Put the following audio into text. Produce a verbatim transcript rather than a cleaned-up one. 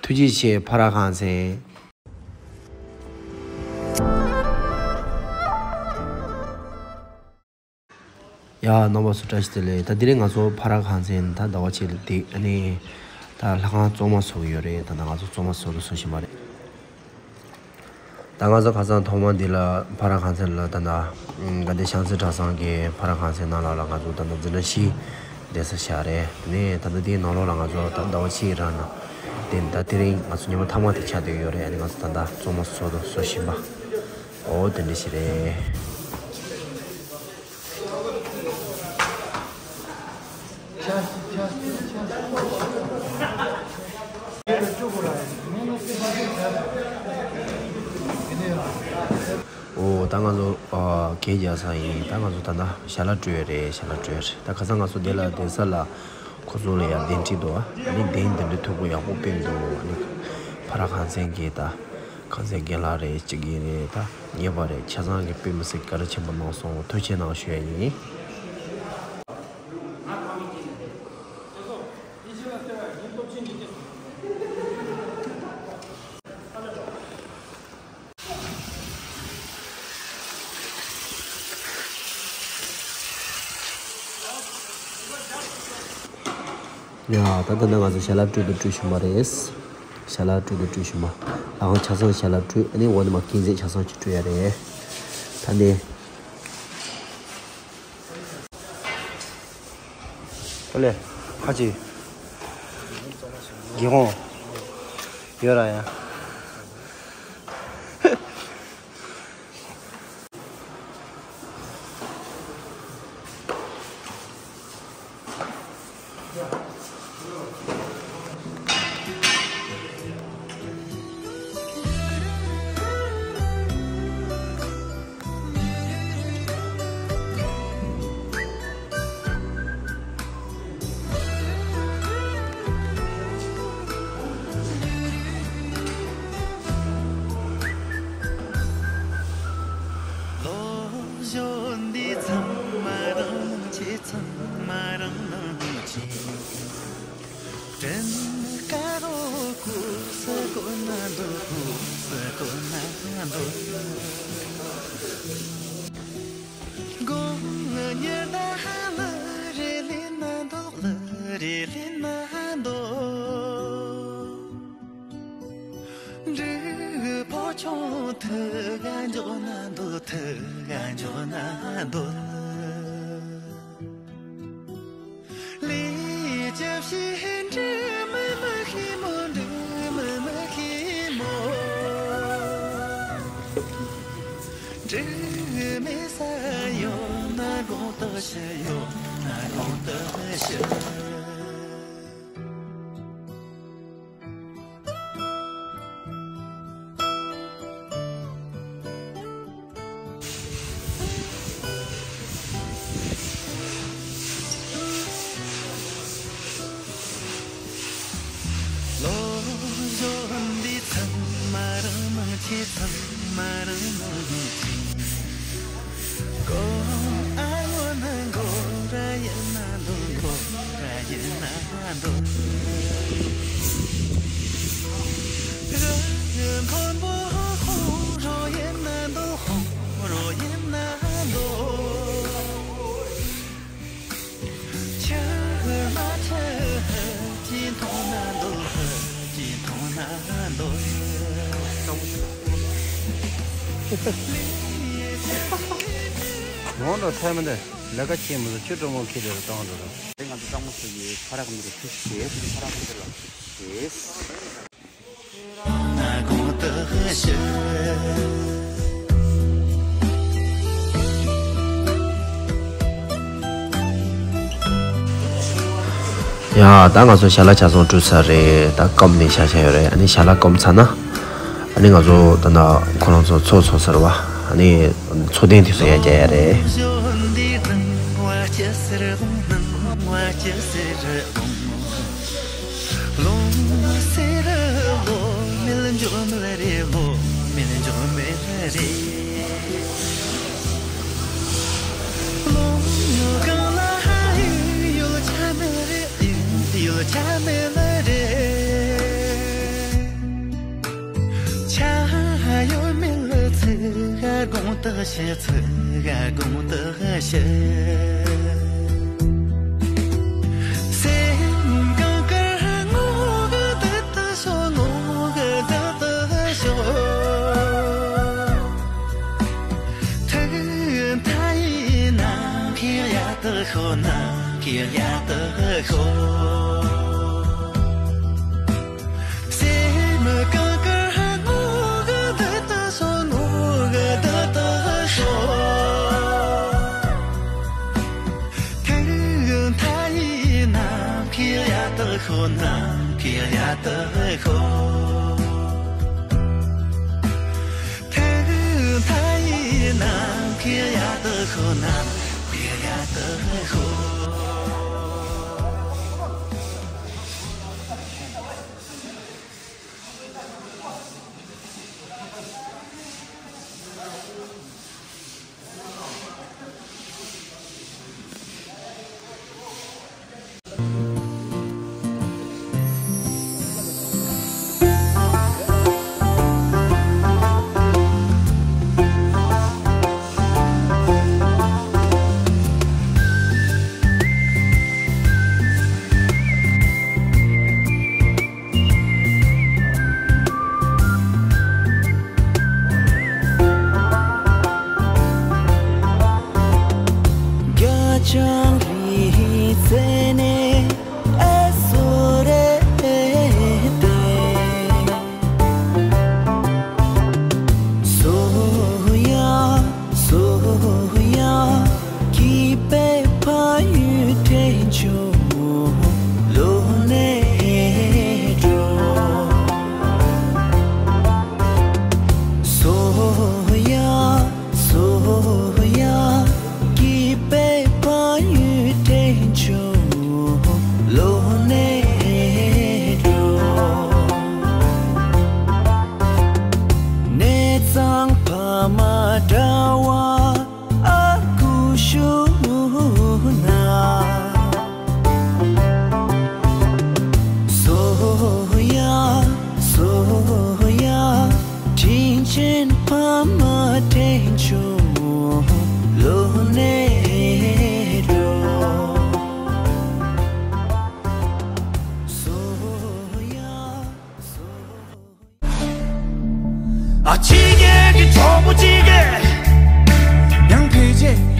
ཐུགས་རྗེ་ཆེ་ཕ་ར་ཁང་ཚན། ཡ་རྣམ་པ་ཚོ་བཀྲ་ཤིས་བདེ་ལེགས། ད་དེ་རིང་ང་ཚོ་ཕ་ར་ཁང་ཚན་ད་ཟླ་བ་གཅིག་ལ་དེ་ཨ་ནི་ད་ལྷ་ཁང་བཙོང་མ་བཟོ་གི་ཡོད་རེད། ད་ད་ང་ཚོ་བཙོང་མ་བཟོ་དུ་བཟོ་བཞིན་པ་རེད། ད་ང་ཚོ་ཁ་སང་ཐོག་མ་འདི་ལ་ཕ་ར་ཁང་ཚན་ལ་ད་ད་དགའ་ལྡན་ཤང་ཚེ་གྲྭ་ཚང་གི་ཕ་ར་ཁང་ཚན་ནང་ལ་ལ་ང་ཚོ་ད་ད་འཛིན་གྲྭ་བཞི་བསྡད་ས་བཞག་རེད། ནས་ད་ད་དེའི་ནང་ལོགས་ལ་ང་ཚོ་ད་ཟླ་བ་གཅིག་རང་ན་དེ་ད་དེ་རིང་ང་ཚོ་ཉི་མ་མཐའ་མ་དེ་ཆགས་བསྡད་ཡོད་རེད། ཨ་ནི་ང་ཚོ་ད་ད་བཙོང་མ་བཟོ་དུ་བཟོ་བཞིན་པ། ཨོ་དེ་འདྲ་ཞིག་རེད། ཨོ་ད་ང་ཚོ་ཨ་གད་རྒྱག་ས་ཡིན། ད་ང་ཚོ་ད་ལྟ་ཞལ་ལག་སྤྲོད་ཡས་རེད། ཞལ་ལག་སྤྲོད་ཡས་རེད། ད་ཁ་སང་ང་ཚོ་དེ་ལ་བསྡད་ས་ལ་ཁོ་ཚོ་ལ་ཡང་གདན་ཁྲིད་འདུག་ཨ་ནི་གདན་དེ་འདྲ་མཐུག་པོ་ཡག་པོ་སྤུངས་འདུག་ཨ་ནི་ཕ་ར་ཁང་ཚན་གྱི་ད་ཁང་ཚན་རྒན་ལགས་རེད། སྤྱི་རྒན་རེད། ད་ངེས་པ་རེད། ཆ་ཚང་གི་དཔེ་མི་སྲིད་བཀའ་དྲིན་ཆེན་པོ་གནང་སོང་། ཐུགས་རྗེ་གནང་ཞུ་ཡ་ཡིན། ཡ་ད་ད་ནང་ང་ཚོ་ཞལ་ལག་སྤྲོད་དུ་སྤྲོད་བཞིན་པ་རེད། ཞལ་ལག་སྤྲོད་དུ་སྤྲོད་བཞིན་པ། ལ་ཁང་ཆ་ཚང་ཞལ་ལག་སྤྲོད། ཨ་ནི་འོ་ནི་མ་ཀིན་ཟེ་ཆ་ཚང་ཅིག་སྤྲོད་ཡ་རེད། ད་ནི། ཨོ་ལེ། ཁ་ཅིག་སྒེའུ་ཁུང་ཡོད་ར་ཡ། ལོ་གཞོན་འདི་ཚང་མ་རང་ཆེ་ཚང་མ་རང་ཆེ། དྲན་དཀར་རོ་ཀུ་སི་ཀོ་ན་འདོད། ཀུ་སི་ཀོ་ན་འདོད། དགོང་ཉལ་ད་ཧ་ལ་རེ་ལེ་ན་འདོད། ལ་རེ་ལེ་ན་འདོད། འབྲི་ཕོ་ཆུང་ཐུག་ག་འཇོག་ན་འདོད། ཐུག་ག་འཇོག་ན་འདོད། ལས་རྒྱུ་ཞིག་འབྲི་མི་མི་ཤེས་མོ། འབྲི་མི་མི་ཤེས་མོ། འབྲི་མེད་ས་ཡོད་ན་དགོངས་དག་ཞུ། ཡོད་ན་དགོངས་དག་ཞུ། ལོ་གཞོན་འདི་ཚང་མ་རང་མང་ཆེ། ཚང་མ་རང་མང་ཆེ། གོ་ཨ་ལོ་ན་གོ་ར་ཡ་ན་འདོད། གོ་ར་ཡ་ན་འདོད། ར་ཡ་མཐོན་པོ་ཧོ་རོ་ཡ་ན་འདོད། ཧོ་རོ་ཡ་ན་འདོད། ཆུ་མ་ཆུ་ཅི་མཐོང་ན་འདོད། ཅི་མཐོང་ན་འདོད། ངོ་འདྲ་ཚད་མི་འདི་ལས་ཀ་བྱེད་མི་འདུག་ཆུ་གྲང་མོ་ཁྱེར་རེ་བཏང་འགྲོ་ར། དེ་ང་ཚོ་གཙང་མ་སུ་ཡི་ཕ་ར་གི་མི་རེད། ཐུགས་རྗེ་ཆེ། ཕ་ར་གི་མི་རེད་ལ་ཐུགས་རྗེ་ཆེ། ཡ་ད་ང་ཚོ་ཞལ་ལག་ཆ་ཚང་བཀྲུས་ཚར་རེད། ད་སྐམ་ནས་བཞག་བཞག་ཡོད་རེད། ཨ་ནི་ཞལ་ལག་སྐམ་ཚར་ན་ཨ་ནི་ང་ཚོ་ད་ན་ཁོ་རང་ཚོ་ཚོ་ཚོ་ཟེར་བ། ཨ་ནི་ཚོ་གདན་དེ་ཚོ་ཡར་རྒྱག་ཡ་རེད། དག་ཞི་ཚིག་དགོངས་དག་ཞི། སེམས་གང་དཀར་ངོ་གི་བདུད་དུ་ཤོག་ངོ་གི་བདག་ཏུ་ཤོག་ཐུགས་མཐའ་ཡས་ནམ་མཁའི་ཡ་དག་ཤོག་ནམ་མཁའི་ཡ་དག་ཤོག་སེམས་གང་དཀར་ངོ་གི་བདུད་དུ་ཤོག་ངོ་གི་བདུད་དུ་ཤོག་ཐུགས་མཐའ་ཡས་ནམ་མཁའི་ཡ་དག་ཤོག་ནམ་མཁའི་ཡ་དག་ཤོག་ཐུགས་མཐའ་ཡས་ནམ་མཁའི་ཡ་དག་ཤོག་ནམ་མཁའི་ཡ་དག་ཤོག་རྒྱ་ལྕང་རི་རྩེ་ནས་ཨ་སོ་རེད་དེ། སོ་ཡ། སོ་ཡ། སྐྱིད་པའི་ཕ་ཡུལ་དྲན་བྱུང་ལོ་ནས་འགྲོ། སོ་ཡ། སོ་ཡ། སྐྱིད་པའི་ཕ་ཡུལ་དྲན་བྱུང་ལོ་ནས་འགྲོ། གནས་གཙང་ཕ་མ་འདྲ་བ་ཨ་ཁུ་ཤུ་ན། སོ་ཡ། སོ་ཡ། དྲིན་ཆེན་ཕ་མ་དྲན་བྱུང་ལོ་ནས་འགྲོ། སོ་ཡ། སོ་ཡ། ཨ་ཕྱི་རྒྱལ་གྱི་གྲོགས་པོ་གཅིག་གིས་ཡང་ཕལ་ཆེར་